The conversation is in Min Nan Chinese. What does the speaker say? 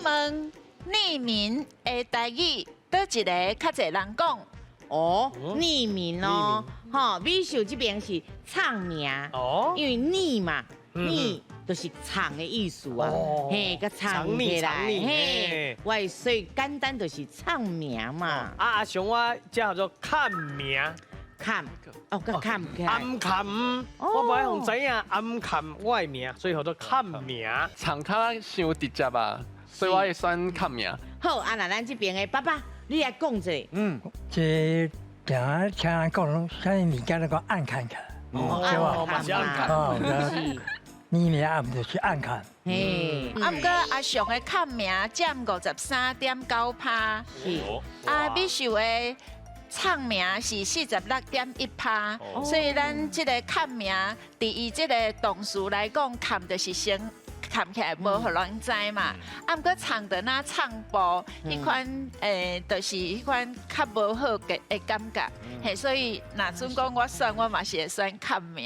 問匿名的台語，佗一个較濟人講？哦，匿名哦，吼，美秀這邊是藏名，因為匿嘛，匿就是藏的意思啊，嘿，佮藏起來，嘿，喂，所以簡單就是藏名嘛。啊，阿雄我這叫做崁名，崁，哦，佮崁起來。暗崁，我無愛予知影暗崁我的名，所以叫做崁名。藏較傷直接啊，所以我會選崁名。好，啊，那咱這邊的爸爸，你來講一下。這聽聽人講，啥物物件攏講按看看，對吧？嘛是按崁。哦，匿名啊，就是按崁。嘿，啊，毋過阿雄的崁名佔53.9%，啊，美秀的藏名是46.1%，所以咱這個崁名，佇伊這個動詞來講，崁就是先崁起來無予人知嘛。啊，毋過藏著若藏步，彼款就是彼款較無好的感覺。嘿，所以若準講我選，我嘛是會選崁名。